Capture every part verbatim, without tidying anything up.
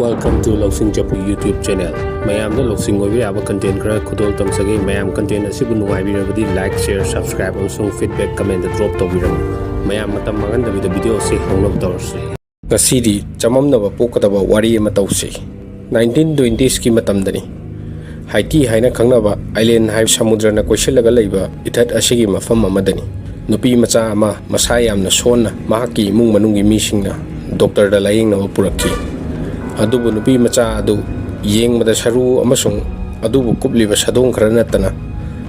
Welcome to ꯂꯧꯁꯤꯡ ꯆꯐꯨ YouTube channel. ꯃꯌꯥꯝꯗ ꯂꯧꯁꯤꯡ ꯑꯣꯏꯕ ꯌꯥꯕ content ꯈꯔ ꯈꯨꯗꯣꯜ ꯇꯝꯖꯒꯦ꯫ ꯃꯌꯥꯝ content ꯑꯁꯤꯕꯨ ꯅꯨꯡꯉꯥꯏꯕꯤꯔꯕꯗꯤ like, share, subscribe ꯑꯃꯁꯨꯡ feedback comment drop ꯇꯧꯕꯤꯔꯝꯃꯨ꯫ ꯃꯌꯥꯝ ꯃꯇꯝ ꯃꯥꯡꯍꯟꯗꯕꯤꯗ video ꯑꯁꯤ ꯍꯧꯅꯕ ꯇꯧꯔꯁꯤ꯫ ꯉꯁꯤꯗꯤ ꯆꯃꯝꯅꯕ ꯄꯣꯛꯀꯗꯕ ꯋꯥꯔꯤ ꯑꯃ ꯇꯧꯁꯤ꯫ Nineteen twenties ꯀꯤ ꯃꯇꯝꯗꯅꯤ꯫ ꯍꯥꯏꯇꯤ ꯍꯥꯏꯅ ꯈꯪꯅꯕ island ꯍꯥꯏꯕ ꯁꯃꯨꯗ꯭ꯔꯅ ꯀꯣꯏꯁꯤꯜꯂꯒ ꯂꯩꯕ ꯏꯊꯠ ꯑꯁꯤꯒꯤ ꯃꯐꯝ ꯑꯃꯗꯅꯤ꯫ ꯅꯨꯄꯤ ꯃꯆꯥ ꯑꯃ ꯃꯁꯥ ꯌꯥꯝꯅ ꯁꯣꯟꯅ ꯃꯍꯥꯛꯀꯤ ꯏꯃꯨꯡ ꯃꯅꯨꯡꯒꯤ ꯃꯤꯁꯤꯡꯅ ꯗꯣꯛꯇꯔꯗ ꯂꯥꯌꯦꯡꯅꯕ ꯄꯨꯔꯛꯈꯤ꯫ ꯑꯗꯨꯕꯨ ꯅꯨꯄꯤ ꯃꯆꯥ ꯑꯗꯨ ꯌꯦꯡꯕꯗ ꯁꯔꯨ ꯑꯃꯁꯨꯡ ꯑꯗꯨꯕꯨ ꯀꯨꯞꯂꯤꯕ ꯁꯥꯗꯣꯡ ꯈꯔ ꯅꯠꯇꯅ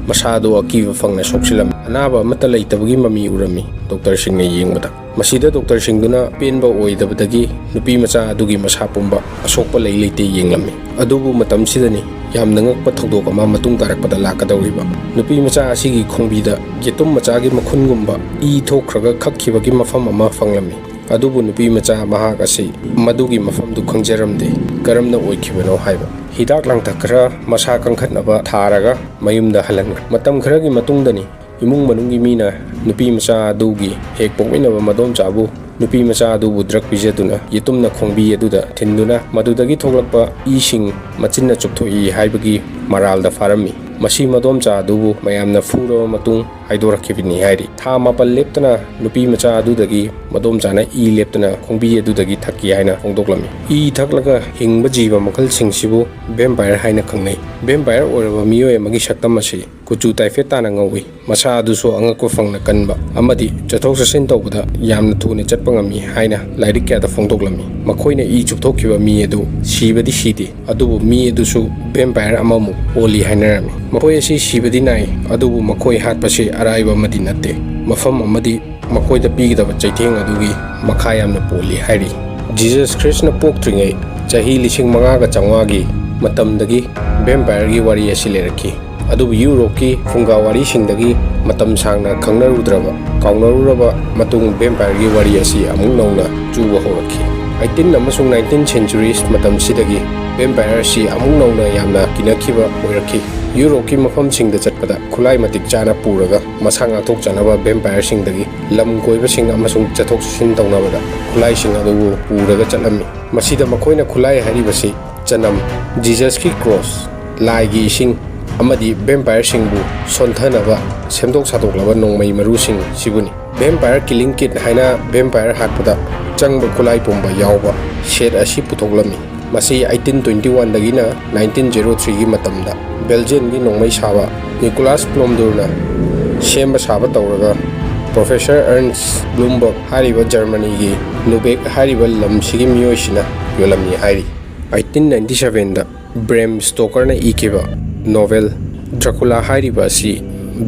ꯃꯁꯥꯗꯨ ꯑꯀꯤꯕ ꯐꯪꯅ ꯁꯣꯛꯆꯤꯜꯂꯝꯃꯤ꯫ ꯑꯅꯥꯕ ꯑꯃꯠꯇ ꯂꯩꯇꯕꯒꯤ ꯃꯃꯤ ꯎꯔꯝꯃꯤ ꯗꯣꯛꯇꯔꯁꯤꯡꯅ ꯌꯦꯡꯕꯗ꯫ ꯃꯁꯤꯗ ꯗꯣꯛꯇꯔꯁꯤꯡꯗꯨꯅ ꯄꯦꯟꯕ ꯑꯣꯏꯗꯕꯗꯒꯤ ꯅꯨꯄꯤ ꯃꯆꯥ ꯑꯗꯨꯒꯤ ꯃꯁꯥ ꯄꯨꯝꯕ ꯑꯁꯣꯛꯄ ꯂꯩ ꯂꯩꯇꯦ ꯌꯦꯡꯂꯝꯃꯤ꯫ ꯑꯗꯨꯕꯨ ꯃꯇꯝꯁꯤꯗꯅꯤ ꯌꯥꯝꯅ ꯉꯛꯄ ꯊꯧꯗꯣꯛ ꯑꯃ ꯃꯇꯨꯡ ꯇꯥꯔꯛꯄꯗ ꯂꯥꯛꯀꯗꯧꯔꯤꯕ꯫ ꯅꯨꯄꯤ ꯃꯆꯥ ꯑꯁꯤꯒꯤ ꯈꯣꯡꯕꯤꯗ ꯌꯦꯇꯨꯝ ꯃꯆꯥꯒꯤ ꯃꯈꯨꯟꯒꯨꯝꯕ ꯏ ꯊꯣꯛꯈ꯭ꯔꯒ ꯈꯛꯈꯤꯕꯒꯤ ꯃꯐꯝ ꯑꯃ ꯐꯪꯂꯝꯃꯤ꯫ ꯑꯗꯨꯕꯨ ꯅꯨꯄꯤ ꯃꯆꯥ ꯃꯍꯥꯛ ꯑꯁꯤ ꯃꯗꯨꯒꯤ ꯃꯐꯝꯗꯨ ꯈꯪꯖꯔꯝꯗꯦ꯫ ꯀꯔꯝꯅ ꯑꯣꯏꯈꯤꯕꯅꯣ ꯍꯥꯏꯕ꯫ ꯍꯤꯗꯥꯛ ꯂꯥꯡꯊꯛ ꯈꯔ ꯃꯁꯥ ꯀꯟꯈꯠꯅꯕ ꯊꯥꯔꯒ ꯃꯌꯨꯝꯗ ꯍꯜꯍꯟꯈ꯭ꯔꯦ꯫ ꯃꯇꯝ ꯈꯔꯒꯤ ꯃꯇꯨꯡꯗꯅꯤ ꯏꯃꯨꯡ ꯃꯅꯨꯡꯒꯤ ꯃꯤꯅ ꯅꯨꯄꯤ ꯃꯆꯥ ꯑꯗꯨꯒꯤ ꯍꯦꯛ ꯄꯣꯛꯃꯤꯟꯅꯕ ꯃꯗꯣꯝꯆꯥꯕꯨ ꯅꯨꯄꯤ ꯃꯆꯥ ꯑꯗꯨꯕꯨ drug ꯄꯤꯖꯗꯨꯅ ꯌꯦꯇꯨꯝꯅ ꯈꯣꯡꯕꯤ ꯑꯗꯨꯗ ꯊꯤꯟꯗꯨꯅ ꯃꯗꯨꯗꯒꯤ ꯊꯣꯛꯂꯛꯄ ꯏꯁꯤꯡ ꯃꯆꯤꯟꯅ ꯆꯨꯞꯊꯣꯛꯏ ꯍꯥꯏꯕꯒꯤ ꯃꯔꯥꯜꯗ ꯐꯥꯔꯝꯃꯤ꯫ ꯃꯁꯤ ꯃꯗꯣꯝꯆꯥ ꯑꯗꯨꯕꯨ ꯃꯌꯥꯝꯅ ꯐꯨꯔꯕ ꯃꯇꯨꯡ ꯍꯥꯏꯗꯣꯔꯛꯈꯤꯕꯅꯤ ꯍꯥꯏꯔꯤ꯫ ꯊꯥ ꯃꯥꯄꯜ ꯂꯦꯞꯇꯅ ꯅꯨꯄꯤ ꯃꯆꯥ ꯑꯗꯨꯗꯒꯤ ꯃꯗꯣꯝꯆꯥꯅ ꯏ ꯂꯦꯞꯇꯅ ꯈꯣꯡꯕꯤ ꯑꯗꯨꯗꯒꯤ ꯊꯛꯈꯤ ꯍꯥꯏꯅ ꯐꯣꯡꯗꯣꯛꯂꯝꯃꯤ꯫ ꯏ ꯊꯛꯂꯒ ꯍꯤꯡꯕ ꯖꯤꯕ ꯃꯈꯜꯁꯤꯡꯁꯤꯕꯨ vampire ꯍꯥꯏꯅ ꯈꯪꯅꯩ꯫ Vampire ꯑꯣꯏꯔꯕ ꯃꯤꯑꯣꯏ ꯑꯃꯒꯤ ꯁꯛꯇꯝ ꯑꯁꯤ ꯀꯨꯆꯨ ꯇꯥꯏꯐꯦꯠ ꯇꯥꯅ ꯉꯧꯏ꯫ ꯃꯁꯥ ꯑꯗꯨꯁꯨ ꯑꯉꯛꯄ ꯐꯪꯅ ꯀꯟꯕ ꯑꯃꯗꯤ ꯆꯠꯊꯣꯛ ꯆꯠꯁꯤꯟ ꯇꯧꯕꯗ ꯌꯥꯝꯅ ꯊꯨꯅ ꯆꯠꯄ ꯉꯝꯃꯤ ꯍꯥꯏꯅ ꯂꯥꯏꯔꯤꯛ ꯀꯌꯥꯗ ꯐꯣꯡꯗꯣꯛꯂꯝꯃꯤ꯫ ꯃꯈꯣꯏꯅ ꯏ ꯆꯨꯞꯊꯣꯛꯈꯤꯕ ꯃꯤ ꯑꯗꯨ ꯁꯤꯕꯗꯤ ꯁꯤꯗꯦ, ꯑꯗꯨꯕꯨ ꯃꯤ ꯑꯗꯨꯁꯨ vampire ꯑꯃꯃꯨꯛ ꯑꯣꯜꯂꯤ ꯍꯥꯏꯅꯔꯝꯃꯤ꯫ ꯃꯈꯣꯏ ꯑꯁꯤ ꯁꯤꯕꯗꯤ ꯅꯥꯏ, ꯑꯗꯨꯕꯨ ꯃꯈꯣꯏ ꯍꯥꯠꯄꯁꯤ ꯑꯔꯥꯏꯕ ꯑꯃꯗꯤ ꯅꯠꯇꯦ꯫ ꯃꯐꯝ ꯑꯃꯗꯤ ꯃꯈꯣꯏꯗ ꯄꯤꯒꯗꯕ ꯆꯩꯊꯦꯡ ꯑꯗꯨꯒꯤ ꯃꯈꯥ ꯌꯥꯝꯅ ꯄꯣꯜꯂꯤ ꯍꯥꯏꯔꯤ꯫ Jesus Christ ꯅ ꯄꯣꯛꯇ꯭ꯔꯤꯉꯩ ꯆꯍꯤ ꯂꯤꯁꯤꯡ ꯃꯉꯥꯒ ꯆꯥꯝꯃꯉꯥꯒꯤ ꯃꯇꯝꯗꯒꯤ vampire ꯒꯤ ꯋꯥꯔꯤ ꯑꯁꯤ ꯂꯩꯔꯛꯈꯤ꯫ ꯑꯗꯨꯕꯨ ꯌꯨꯔꯣꯞꯀꯤ ꯐꯨꯡꯒꯥ ꯋꯥꯔꯤꯁꯤꯡꯗꯒꯤ ꯃꯇꯝ ꯁꯥꯡꯅ ꯈꯪꯅꯔꯨꯗ꯭ꯔꯕ, ꯀꯥꯎꯅꯔꯨꯔꯕ ꯃꯇꯨꯡ vampire ꯒꯤ ꯋꯥꯔꯤ ꯑꯁꯤ ꯑꯃꯨꯛ ꯅꯧꯅ ꯆꯨꯕ ꯍꯧꯔꯛꯈꯤ꯫ Eighteen ꯑꯃꯁꯨꯡ nineteen centuries ꯃꯇꯝꯁꯤꯗꯒꯤ ꯚꯦꯝꯄꯥꯌꯔ ꯑꯁꯤ ꯑꯃꯨꯛ ꯅꯧꯅ ꯌꯥꯝꯅ ꯀꯤꯅꯈꯤꯕ ꯑꯣꯏꯔꯛꯈꯤ꯫ ꯌꯨꯔꯣꯞꯀꯤ ꯃꯐꯝꯁꯤꯡꯗ ꯆꯠꯄꯗ ꯈꯨꯠꯂꯥꯏ ꯃꯇꯤꯛ ꯆꯥꯅ ꯄꯨꯔꯒ ꯃꯁꯥ ꯉꯥꯛꯊꯣꯛꯆꯅꯕ ꯚꯦꯝꯄꯥꯌꯔꯁꯤꯡꯗꯒꯤ ꯂꯝ ꯀꯣꯏꯕꯁꯤꯡ ꯑꯃꯁꯨꯡ ꯆꯠꯊꯣꯛ ꯆꯠꯁꯤꯟ ꯇꯧꯅꯕꯗ ꯈꯨꯠꯂꯥꯏꯁꯤꯡ ꯑꯗꯨꯕꯨ ꯄꯨꯔꯒ ꯆꯠꯂꯝꯃꯤ꯫ ꯃꯁꯤꯗ ꯃꯈꯣꯏꯅ ꯈꯨꯠꯂꯥꯏ ꯍꯥꯏꯔꯤꯕꯁꯤ ꯆꯅꯝ, ꯖꯤꯖꯁꯀꯤ ꯀ꯭ꯔꯣꯁ, ꯂꯥꯏꯒꯤ ꯏꯁꯤꯡ ꯑꯃꯗꯤ ꯚꯦꯝꯄꯥꯌꯔꯁꯤꯡꯕꯨ ꯁꯣꯟꯊꯅꯕ ꯁꯦꯝꯗꯣꯛ ꯁꯥꯗꯣꯛꯂꯕ ꯅꯣꯡꯃꯩ ꯃꯔꯨꯁꯤꯡ ꯁꯤꯕꯨꯅꯤ꯫ ꯚꯦꯝꯄꯥꯌꯔ ꯀꯤꯂꯤꯡ ꯀꯤꯠ ꯍꯥꯏꯅ ꯚꯦꯝꯄꯥꯌꯔ ꯍꯥꯠꯄꯗ ꯆꯪꯕ ꯈꯨꯠꯂꯥꯏ ꯄꯨꯝꯕ ꯌꯥꯎꯕ ꯁꯦꯠ ꯑꯁꯤ ꯄꯨꯊꯣꯛꯂꯝꯃꯤ꯫ ꯃꯁꯤ ꯑꯩꯠꯇꯤꯟ ꯇ꯭ꯋꯦꯟꯇꯤ ꯋꯥꯟꯗꯒꯤꯅ ꯅꯥꯏꯟꯇꯤꯟ ꯖꯦꯔꯣ ꯊ꯭ꯔꯤꯒꯤ ꯃꯇꯝꯗ ꯕꯦꯜꯖꯤꯌꯝꯒꯤ ꯅꯣꯡꯃꯩ ꯁꯥꯕ ꯅꯤꯀꯣꯂꯥꯁ ꯄ꯭ꯂꯣꯝꯗꯨꯔꯅ ꯁꯦꯝꯕ ꯁꯥꯕ ꯇꯧꯔꯒ ꯄ꯭ꯔꯣꯐꯦꯁꯔ ꯑꯔꯟꯁ ꯕ꯭ꯂꯨꯝꯕꯔꯒ ꯍꯥꯏꯔꯤꯕ ꯖꯔꯃꯅꯤꯒꯤ ꯂꯨꯕꯦꯛ ꯍꯥꯏꯔꯤꯕ ꯂꯝꯁꯤꯒꯤ ꯃꯤꯑꯣꯏꯁꯤꯅ ꯌꯣꯜꯂꯝꯃꯤ ꯍꯥꯏꯔꯤ꯫ ꯑꯩꯠꯇꯤꯟ ꯅꯥꯏꯟꯇꯤ ꯁꯚꯦꯟꯗ ꯕ꯭ꯔꯦꯝ ꯁ꯭ꯇꯣꯀꯔꯅ ꯏꯈꯤꯕ ꯅꯣꯚꯦꯜ ꯗ꯭ꯔꯀꯨꯂꯥ ꯍꯥꯏꯔꯤꯕ ꯑꯁꯤ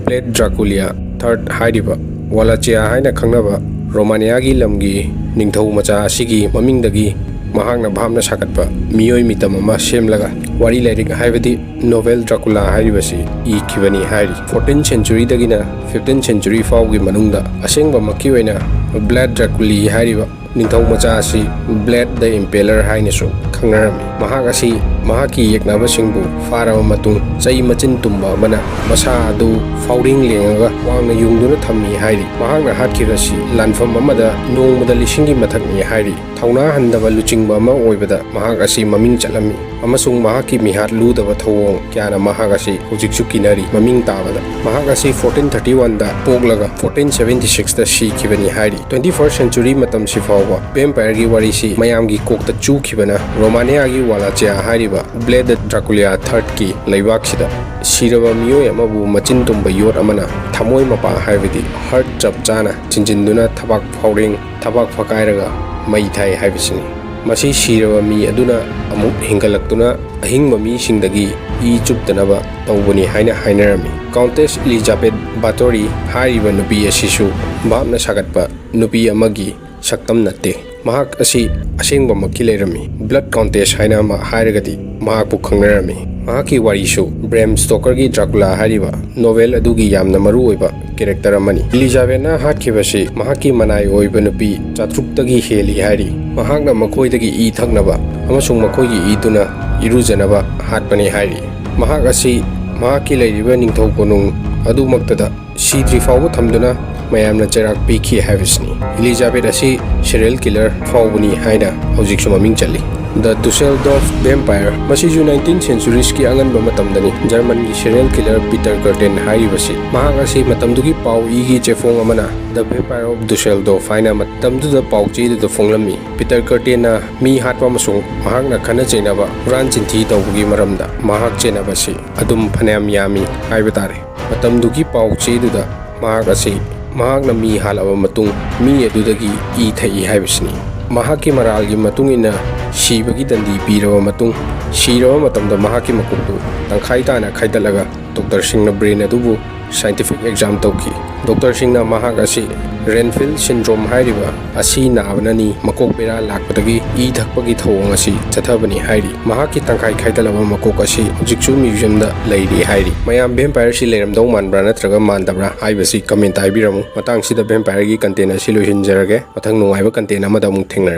ꯕ꯭ꯂꯦꯗ ꯗ꯭ꯔꯥꯀꯨꯂꯤꯌꯥ ꯊꯔꯠ ꯍꯥꯏꯔꯤꯕ ꯋꯥꯂꯥꯆꯤꯌꯥ ꯍꯥꯏꯅ ꯈꯪꯅꯕ ꯔꯣꯃꯥꯅꯤꯌꯥꯒꯤ ꯂꯝꯒꯤ ꯅꯤꯡꯊꯧ ꯃꯆꯥ ꯑꯁꯤꯒꯤ ꯃꯃꯤꯡꯗꯒꯤ ꯃꯍꯥꯛꯅ ꯚꯥꯞꯅ ꯁꯥꯒꯠꯄ ꯃꯤꯑꯣꯏ ꯃꯤꯇꯝ ꯑꯃ ꯁꯦꯝꯂꯒ ꯋꯥꯔꯤ ꯂꯥꯏꯔꯤꯛ ꯍꯥꯏꯕꯗꯤ ꯅꯣꯚꯦꯜ ꯗ꯭ꯔꯀꯨꯂꯥ ꯍꯥꯏꯔꯤꯕꯁꯤ ꯏꯈꯤꯕꯅꯤ ꯍꯥꯏꯔꯤ꯫ ꯐꯣꯔꯇꯤꯟ ꯁꯦꯟꯆꯨꯔꯤꯗꯒꯤꯅ ꯐꯤꯐꯇꯤꯟ ꯁꯦꯟꯆꯨꯔꯤ ꯐꯥꯎꯒꯤ ꯃꯅꯨꯡꯗ ꯑꯁꯦꯡꯕꯃꯛꯀꯤ ꯑꯣꯏꯅ ꯕ꯭ꯂꯦꯗ ꯗ꯭ꯔꯥꯀꯨꯂꯤ ꯍꯥꯏꯔꯤꯕ ꯅꯤꯡꯊꯧ ꯃꯆꯥ ꯑꯁꯤ ꯕ꯭ꯂꯦꯗ ꯗ ꯏꯝꯄꯦꯂꯔ ꯍꯥꯏꯅꯁꯨ ꯈꯪꯅꯔꯝꯃꯤ꯫ ꯃꯍꯥꯛ ꯑꯁꯤ ꯃꯍꯥꯛꯀꯤ ꯌꯦꯛꯅꯕꯁꯤꯡꯕꯨ ꯐꯥꯔꯕ ꯃꯇꯨꯡ ꯆꯩ ꯃꯆꯤꯟ ꯇꯨꯝꯕ ꯑꯃꯅ ꯃꯁꯥ ꯑꯗꯨ ꯐꯥꯎꯔꯤꯡ ꯂꯦꯡꯉꯒ ꯋꯥꯡꯅ ꯌꯨꯡꯗꯨꯅ ꯊꯝꯃꯤ ꯍꯥꯏꯔꯤ꯫ ꯃꯍꯥꯛꯅ ꯍꯥꯠꯈꯤꯕꯁꯤ ꯂꯥꯟꯐꯝ ꯑꯃꯗ ꯅꯣꯡꯃꯗ ꯂꯤꯁꯤꯡꯒꯤ ꯃꯊꯛꯅꯤ ꯍꯥꯏꯔꯤ꯫ ꯊꯧꯅꯥ ꯍꯟꯗꯕ ꯂꯨꯆꯤꯡꯕ ꯑꯃ ꯑꯣꯏꯕꯗ ꯃꯍꯥꯛ ꯑꯁꯤ ꯃꯃꯤꯡ ꯆꯠꯂꯝꯃꯤ ꯑꯃꯁꯨꯡ ꯃꯍꯥꯛꯀꯤ ꯃꯤꯍꯥꯠ ꯂꯨꯗꯕ ꯊꯧꯑꯣꯡ ꯀꯌꯥꯅ ꯃꯍꯥꯛ ꯑꯁꯤ ꯍꯧꯖꯤꯛꯁꯨ ꯀꯤꯅꯔꯤ꯫ ꯃꯃꯤꯡ ꯇꯥꯕꯗ ꯃꯍꯥꯛ ꯑꯁꯤ ꯐꯣꯔꯇꯤꯟ ꯊꯥꯔꯇꯤ ꯋꯥꯟꯗ ꯄꯣꯛꯂꯒ ꯐꯣꯔꯇꯤꯟ ꯁꯚꯦꯟꯇꯤ ꯁꯤꯛꯁꯇ ꯁꯤꯈꯤꯕꯅꯤ ꯍꯥꯏꯔꯤ꯫ ꯇ꯭ꯋꯦꯟꯇꯤ ꯐꯥꯔꯁ ꯁꯦꯟꯆꯨꯔꯤ ꯃꯇꯝꯁꯤ ꯐꯥꯎꯕ ꯚꯦꯝꯄꯥꯌꯔꯒꯤ ꯋꯥꯔꯤꯁꯤ ꯃꯌꯥꯝꯒꯤ ꯀꯣꯛꯇ ꯆꯨꯈꯤꯕꯅ ꯔꯣꯃꯥꯅꯤꯌꯥꯒꯤ ꯋꯥꯂꯥꯆꯤꯌꯥ ꯍꯥꯏꯔꯤꯕ ꯕ꯭ꯂꯦꯗ ꯗ꯭ꯔꯥꯀꯨꯂꯤꯌꯥ ꯊꯔꯠꯀꯤ ꯂꯩꯕꯥꯛꯁꯤꯗ ꯁꯤꯔꯕ ꯃꯤꯑꯣꯏ ꯑꯃꯕꯨ ꯃꯆꯤꯟ ꯇꯨꯝꯕ ꯌꯣꯠ ꯑꯃꯅ ꯊꯃꯣꯏ ꯃꯄꯥ ꯍꯥꯏꯕꯗꯤ ꯍꯔꯠ ꯆꯞ ꯆꯥꯅ ꯊꯤꯟꯖꯤꯟꯗꯨꯅ ꯊꯕꯥꯛ ꯐꯥꯎꯔꯦꯡ ꯊꯕꯥꯛ ꯐꯀꯥꯏꯔꯒ ꯃꯩ ꯊꯥꯏ ꯍꯥꯏꯕꯁꯤꯅꯤ꯫ ꯃꯁꯤ ꯁꯤꯔꯕ ꯃꯤ ꯑꯗꯨꯅ ꯑꯃꯨꯛ ꯍꯤꯡꯒꯠꯂꯛꯇꯨꯅ ꯑꯍꯤꯡꯕ ꯃꯤꯁꯤꯡꯗꯒꯤ ꯏ ꯆꯨꯞꯇꯅꯕ ꯇꯧꯕꯅꯤ ꯍꯥꯏꯅ ꯍꯥꯏꯅꯔꯝꯃꯤ꯫ ꯀꯥꯎꯟꯇꯦꯁ ꯏꯂꯤꯖꯥꯕꯦꯠ ꯕꯥꯇꯣꯔꯤ ꯍꯥꯏꯔꯤꯕ ꯅꯨꯄꯤ ꯑꯁꯤꯁꯨ ꯚꯥꯞꯅ ꯁꯥꯒꯠꯄ ꯅꯨꯄꯤ ꯑꯃꯒꯤ ꯁꯛꯇꯝ ꯅꯠꯇꯦ꯫ ꯃꯍꯥꯛ ꯑꯁꯤ ꯑꯁꯦꯡꯕꯃꯛꯀꯤ ꯂꯩꯔꯝꯃꯤ꯫ ꯕ꯭ꯂꯠ ꯀꯥꯎꯟꯇꯦꯁ ꯍꯥꯏꯅ ꯑꯃ ꯍꯥꯏꯔꯒꯗꯤ ꯃꯍꯥꯛꯄꯨ ꯈꯪꯅꯔꯝꯃꯤ꯫ ꯃꯍꯥꯛꯀꯤ ꯋꯥꯔꯤꯁꯨ ꯕ꯭ꯔꯦꯝ ꯁ꯭ꯇꯣꯀꯔꯒꯤ ꯗ꯭ꯔꯥꯀꯨꯂꯥ ꯍꯥꯏꯔꯤꯕ ꯅꯣꯚꯦꯜ ꯑꯗꯨꯒꯤ ꯌꯥꯝꯅ ꯃꯔꯨꯑꯣꯏꯕ ꯀꯦꯔꯦꯛꯇꯔ ꯑꯃꯅꯤ꯫ ꯏꯂꯤꯖꯥꯕꯦꯠꯅ ꯍꯥꯠꯈꯤꯕꯁꯤ ꯃꯍꯥꯛꯀꯤ ꯃꯅꯥꯏ ꯑꯣꯏꯕ ꯅꯨꯄꯤ ꯆꯥꯇ꯭ꯔꯨꯛꯇꯒꯤ ꯍꯦꯜꯂꯤ ꯍꯥꯏꯔꯤ꯫ ꯃꯍꯥꯛꯅ ꯃꯈꯣꯏꯗꯒꯤ ꯏ ꯊꯛꯅꯕ ꯑꯃꯁꯨꯡ ꯃꯈꯣꯏꯒꯤ ꯏꯗꯨꯅ ꯏꯔꯨꯖꯅꯕ ꯍꯥꯠꯄꯅꯤ ꯍꯥꯏꯔꯤ꯫ ꯃꯍꯥꯛ ꯑꯁꯤ ꯃꯍꯥꯛꯀꯤ ꯂꯩꯔꯤꯕ ꯅꯤꯡꯊꯧ ꯀꯣꯅꯨꯡ ꯑꯗꯨꯃꯛꯇꯗ ꯁꯤꯗ꯭ꯔꯤ ꯐꯥꯎꯕ ꯊꯝꯗꯨꯅ ꯃꯌꯥꯝꯅ ꯆꯩꯔꯥꯛ ꯄꯤꯈꯤ ꯍꯥꯏꯕꯁꯤꯅꯤ꯫ ꯏꯂꯤꯖꯥꯕꯦꯠ ꯑꯁꯤ ꯁꯦꯔꯤꯌꯦꯜ ꯀꯤꯂꯔ ꯐꯥꯎꯕꯅꯤ ꯍꯥꯏꯅ ꯍꯧꯖꯤꯛꯁꯨ ꯃꯃꯤꯡ ꯆꯠꯂꯤ꯫ ꯗ ꯗꯨꯁꯦꯜꯗꯣꯔꯐ ꯚꯦꯝꯄꯥꯌꯔ, ꯃꯁꯤꯁꯨ ꯅꯥꯏꯟꯇꯤꯟ ꯁꯦꯟꯆꯨꯔꯤꯁꯀꯤ ꯑꯉꯟꯕ ꯃꯇꯝꯗꯅꯤ꯫ ꯖꯔꯃꯟꯒꯤ ꯁꯦꯔꯤꯌꯦꯜ ꯀꯤꯂꯔ ꯄꯤꯇꯔ ꯀꯔꯇꯦꯟ ꯍꯥꯏꯔꯤꯕꯁꯤ, ꯃꯍꯥꯛ ꯑꯁꯤ ꯃꯇꯝꯗꯨꯒꯤ ꯄꯥꯎ ꯏꯒꯤ ꯆꯦꯐꯣꯡ ꯑꯃꯅ ꯗ ꯚꯦꯝꯄꯥꯌꯔ ꯑꯣꯐ ꯗꯨꯁꯦꯜꯗꯣꯔꯐ ꯍꯥꯏꯅ ꯃꯇꯝꯗꯨꯗ ꯄꯥꯎ ꯆꯦꯗꯨꯗ ꯐꯣꯡꯂꯝꯃꯤ꯫ ꯄꯤꯇꯔ ꯀꯔꯇꯦꯟꯅ ꯃꯤ ꯍꯥꯠꯄ ꯑꯃꯁꯨꯡ ꯃꯍꯥꯛꯅ ꯈꯠꯅ ꯆꯩꯅꯕ, ꯍꯨꯔꯥꯟ ꯆꯤꯟꯊꯤ ꯇꯧꯕꯒꯤ ꯃꯔꯝꯗ ꯃꯍꯥꯛ ꯆꯦꯟꯅꯕꯁꯤ ꯑꯗꯨꯝ ꯐꯅꯌꯥꯝ ꯌꯥꯝꯃꯤ ꯍꯥꯏꯕ ꯇꯥꯔꯦ꯫ ꯃꯇꯝꯗꯨꯒꯤ ꯄꯥꯎ ꯆꯦꯗꯨꯗ ꯃꯍꯥꯛ ꯑꯁꯤ ꯃꯍꯥꯛꯅ ꯃꯤ ꯍꯥꯠꯂꯕ ꯃꯇꯨꯡ ꯃꯤ ꯑꯗꯨꯗꯒꯤ ꯏ ꯊꯛꯏ ꯍꯥꯏꯕꯁꯤꯅꯤ꯫ ꯃꯍꯥꯛꯀꯤ ꯃꯔꯥꯜꯒꯤ ꯃꯇꯨꯡ ꯏꯟꯅ ꯁꯤꯕꯒꯤ ꯗꯟꯗꯤ ꯄꯤꯔꯕ ꯃꯇꯨꯡ, ꯁꯤꯔꯕ ꯃꯇꯝꯗ ꯃꯍꯥꯛꯀꯤ ꯃꯀꯣꯛꯇꯨ ꯇꯪꯈꯥꯏ ꯇꯥꯅ ꯈꯥꯏꯗꯠꯂꯒ ꯗꯣꯛꯇꯔꯁꯤꯡꯅ ꯕ꯭ꯔꯦꯟ ꯑꯗꯨꯕꯨ ꯁꯥꯏꯟꯇꯤꯐꯤꯛ ꯑꯦꯛꯖꯥꯝ ꯇꯧꯈꯤ꯫ ꯗꯣꯛꯇꯔꯁꯤꯡꯅ ꯃꯍꯥꯛ ꯑꯁꯤ ꯔꯦꯟꯐꯤꯜ ꯁꯤꯟꯗ꯭ꯔꯣꯝ ꯍꯥꯏꯔꯤꯕ ꯑꯁꯤ ꯅꯥꯕꯅꯅꯤ ꯃꯀꯣꯛ ꯕꯦꯔꯥ ꯂꯥꯛꯄꯗꯒꯤ ꯏ ꯊꯛꯄꯒꯤ ꯊꯧꯑꯣꯡ ꯑꯁꯤ ꯆꯠꯊꯕꯅꯤ ꯍꯥꯏꯔꯤ꯫ ꯃꯍꯥꯛꯀꯤ ꯇꯪꯈꯥꯏ ꯈꯥꯏꯗꯠꯂꯕ ꯃꯀꯣꯛ ꯑꯁꯤ ꯍꯧꯖꯤꯛꯁꯨ ꯃ꯭ꯌꯨꯖꯤꯌꯝꯗ ꯂꯩꯔꯤ ꯍꯥꯏꯔꯤ꯫ ꯃꯌꯥꯝ ꯚꯦꯝꯄꯥꯌꯔꯁꯤ ꯂꯩꯔꯝꯗꯧ ꯃꯥꯟꯕ꯭ꯔꯥ ꯅꯠꯇ꯭ꯔꯒ ꯃꯥꯟꯗꯕ꯭ꯔꯥ ꯍꯥꯏꯕꯁꯤ ꯀꯃꯦꯟꯇ ꯍꯥꯏꯕꯤꯔꯝꯃꯨ꯫ ꯃꯇꯥꯡꯁꯤꯗ ꯚꯦꯝꯄꯥꯌꯔꯒꯤ ꯀꯟꯇꯦꯟ ꯑꯁꯤ ꯂꯣꯏꯁꯤꯟꯖꯔꯒꯦ꯫ ꯃꯊꯪ ꯅꯨꯡꯉꯥꯏꯕ ꯀꯟꯇꯦꯟ ꯑꯃꯗ ꯑꯃꯨꯛ ꯊꯦꯡꯅꯔꯁꯤ꯫